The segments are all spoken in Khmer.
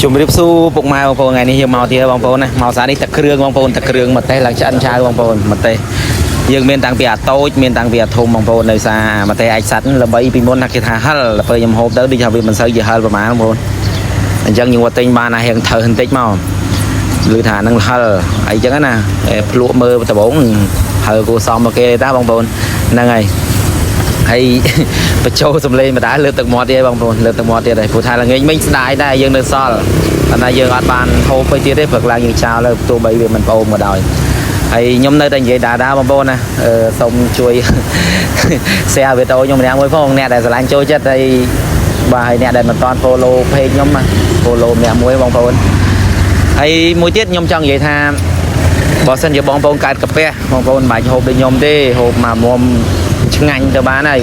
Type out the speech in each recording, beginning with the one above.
ជំរាបសួរពុកម៉ែបងប្អូនថ្ងៃនេះយើងមកទៀតបងប្អូនណាមកសារនេះតែគ្រឿងបងប្អូនតែគ្រឿងម្ទេសឡើងឆ្អិនឆៅបងប្អូនម្ទេសយើងមានតាំងពីអាតូចមានតាំងពីអាធំបងប្អូននៅសារម្ទេសឯកសัตว์ល្បីពីមុនថាគេថាហិលដល់ពេលខ្ញុំហូបទៅដូចថាវាមិនសូវជាហិលប្រហែលបងប្អូនអញ្ចឹងយើងមកទិញបានអារៀងត្រូវបន្តិចមកឬថានឹងហិលអីចឹងណាភ្លក់មើលដំបងហិលគួសមមកគេតាបងប្អូនហ្នឹងហើយ ហើយ បញ្ចូលសំឡេងបដាលើទឹកមាត់ទៀតបងប្អូនលើទឹកមាត់ទៀតហើយព្រោះថាល្ងាចមិញស្ដាយដែរយើងនៅសល់ប៉ុន្តែយើងអត់បានហូបទៅទៀតទេព្រឹកឡើងយើងចោលហើយទោះបីវាមិនប្អូនក៏ដោយហើយខ្ញុំនៅតែនិយាយដាដាបងប្អូនណាអឺសូមជួយ share វីដេអូខ្ញុំម្នាក់មួយផងអ្នកដែលស្រឡាញ់ចូលចិត្តហើយបាទហើយអ្នកដែលមិនទាន់ follow page ខ្ញុំណា follow ម្នាក់មួយបងប្អូនហើយមួយទៀតខ្ញុំចង់និយាយថាបើសិនជាបងប្អូនកើតកាពះបងប្អូនមិនបាច់ហូបដូចខ្ញុំទេហូបមកមុំឆ្ងាញ់ទៅបានហើយ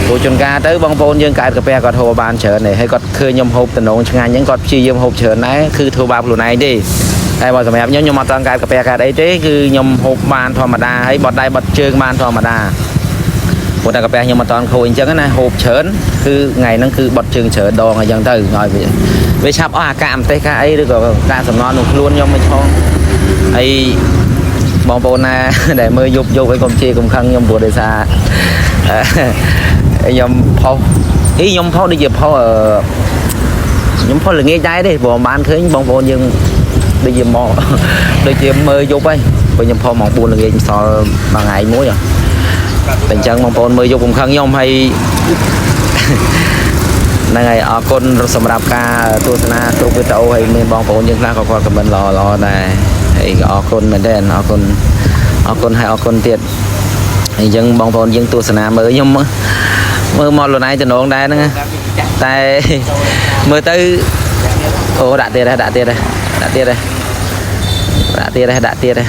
ព្រោះជួនកាលទៅបងប្អូនយើងកើតកាពះគាត់ហូបបានច្រើនទេហើយគាត់ឃើញខ្ញុំហូបតំណងឆ្ងាញ់អញ្ចឹងគាត់ព្យាយាមហូបច្រើនដែរគឺធ្វើបាបខ្លួនឯងទេតែបើសម្រាប់ខ្ញុំខ្ញុំអត់តកើតកាពះកើតអីទេគឺខ្ញុំហូបបានធម្មតាហើយបត់ដៃបត់ជើងបានធម្មតាព្រោះតែកាពះខ្ញុំអត់តខូចអញ្ចឹងណាហូបច្រើនគឺថ្ងៃហ្នឹងគឺបត់ជើងច្រើនដងអញ្ចឹងទៅឲ្យវាវាឆាប់អស់អាកាកម្ទេសកាអីឬក៏ការសំណល់ក្នុងខ្លួនខ្ញុំមិនឆងហើយ បងប្អូនណា ដែលមើលយប់យប់ឲ្យកុំជេរកុំខឹងខ្ញុំព្រោះដោយសារអឺខ្ញុំផុសអីខ្ញុំផុសដូចជាផុសអឺខ្ញុំផុសល្ងាចដែរទេព្រោះមិនបានឃើញបងប្អូនយើងដូចជាមក ដូចជាមើលយប់ហើយព្រោះខ្ញុំផុសម៉ោង4ល្ងាចសល់មួយថ្ងៃមួយហ៎តែអញ្ចឹងបងប្អូនមើលយប់កុំខឹងខ្ញុំហើយ ហ្នឹងហើយអរគុណសម្រាប់ការទស្សនាគ្រប់វីដេអូហើយមានបងប្អូនយើងខ្លះក៏គាត់comment ល្អល្អដែរហើយក៏អរគុណមែនទែនអរគុណអរគុណហើយអរគុណទៀតហើយអញ្ចឹងបងប្អូនយើងទស្សនាមើលខ្ញុំមើលមកលូនឯងតំណងដែរហ្នឹងណាតែមើលទៅអូដាក់ទៀតដែរដាក់ទៀតដែរដាក់ទៀតដែរដាក់ទៀតដែរដាក់ទៀតដែរ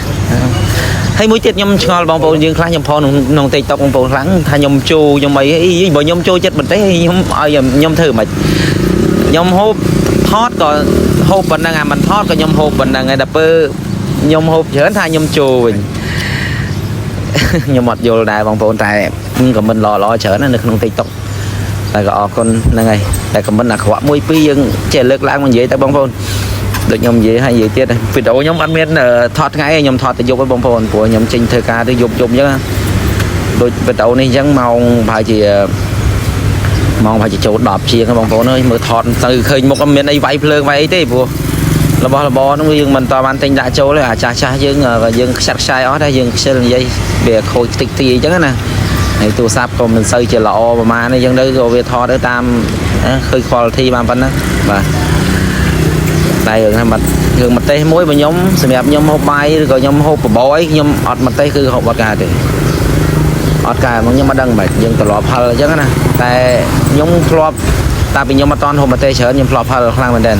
ហើយមួយទៀតខ្ញុំឆ្ងល់បងប្អូនយើងខ្លះខ្ញុំផងក្នុង TikTok បងប្អូនខ្លះថាខ្ញុំជូរខ្ញុំអីអីបើខ្ញុំចូលចិត្តបន្តិចខ្ញុំឲ្យខ្ញុំធ្វើមិនខ្ញុំហូបថតក៏ហូបប៉ុណ្ណឹងអាមិនថតក៏ខ្ញុំហូបប៉ុណ្ណឹងហើយដល់ពេលខ្ញុំហូបច្រើនថាខ្ញុំជូរវិញ ខ្ញុំអត់យល់ដែរបងប្អូនតែ comment ល្អល្អច្រើនណាស់នៅក្នុង TikTok តែក៏អរគុណហ្នឹងហើយតែ comment អាក្រក់មួយពីរយើងចេះលើកឡើងមកនិយាយទៅបងប្អូនដូចខ្ញុំនិយាយហើយនិយាយទៀតវីដេអូខ្ញុំអត់មានថតថ្ងៃទេខ្ញុំថតតែយប់ឯងបងប្អូនព្រោះខ្ញុំចេញធ្វើការទៅយប់យប់អញ្ចឹងដូចវីដេអូនេះអញ្ចឹងម៉ោងប្រហែលជាម៉ោងប្រហែលជាចូល10ជាងបងប្អូនអើយមើលថតទៅឃើញមុខអត់មានអីវាយភ្លើងវាយអីទេព្រោះរបស់របរហ្នឹងយើងមិនតបានទិញដាក់ចូលទេអាចាស់ចាស់យើងយើងខ្ចាត់ខ្ចាយអស់ដែរយើងខ្ជិលនិយាយវាខូចតិចទីអញ្ចឹងណាហើយទូរស័ព្ទក៏មិនសូវជាល្អប្រហែលទេអញ្ចឹងទៅក៏វាថតទៅតាមឃើញ quality បានប៉ុណ្ណឹងបាទតែរឿងថាមករឿងម្ទេសមួយបើខ្ញុំសម្រាប់ខ្ញុំហូបបាយឬក៏ខ្ញុំហូបបបរអីខ្ញុំអត់ម្ទេសគឺហូបអត់កើតទេអត់កើតមកខ្ញុំមិនដឹងមិនយើងត្រឡប់ហិលអញ្ចឹងណាតែខ្ញុំធ្លាប់តាពីខ្ញុំអត់តន់ហូបម្ទេសច្រើនខ្ញុំធ្លាប់ហិលខ្លាំងមែនទែន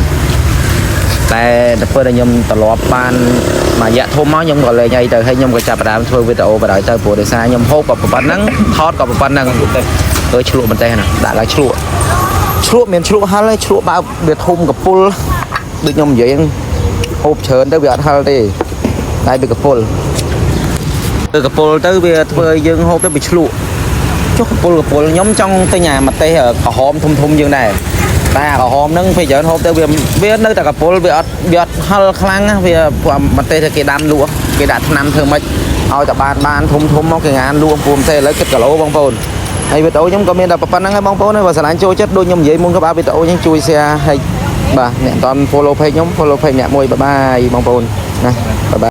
តែដល់ពេលដែលខ្ញុំត្រឡប់បានមួយរយៈធំមកខ្ញុំក៏លេងអីទៅហើយខ្ញុំក៏ចាប់ផ្ដើមធ្វើវីដេអូបណ្ដោយទៅព្រោះដោយសារខ្ញុំហូបក៏ប៉ុណ្ណឹងថតក៏ប៉ុណ្ណឹងអើឆ្លក់ម្ទេសណាដាក់ឡើងឆ្លក់ឆ្លក់មានឆ្លក់ហិលហើយឆ្លក់បើវាធំកពុលដូចខ្ញុំនិយាយហ្នឹងហូបច្រើនទៅវាអត់ហិលទេតែវាកពុលទៅកពុលទៅវាធ្វើឲ្យយើងហូបទៅវាឆ្លក់ចុះកពុលកពុលខ្ញុំចង់ទិញអាម្ទេសក្រហមធំធំយើងដែរតែអាក្រហមហ្នឹងពេលច្រើនហូបទៅវាវានៅតែកពុលវាអត់វាអត់ហិលខ្លាំងណាវាព្រោះម្ទេសគេដាំលក់គេដាក់ថ្នាំធ្វើម៉េចឲ្យតែបានបានធំធំមកគេងានលក់ពួរម្ទេសឥឡូវគិតគីឡូបងប្អូនហើយវីដេអូខ្ញុំក៏មានតែប៉ុណ្្នឹងហើយបងប្អូនហើយបើស្រឡាញ់ចូលចិត្តដូចខ្ញុំនិយាយមុនក៏បាទវីដេអូខ្ញុំជួយ share ហើយបាទអ្នកអត់ follow page ខ្ញុំ follow page អ្នកមួយ bye bye បងប្អូនណា bye bye.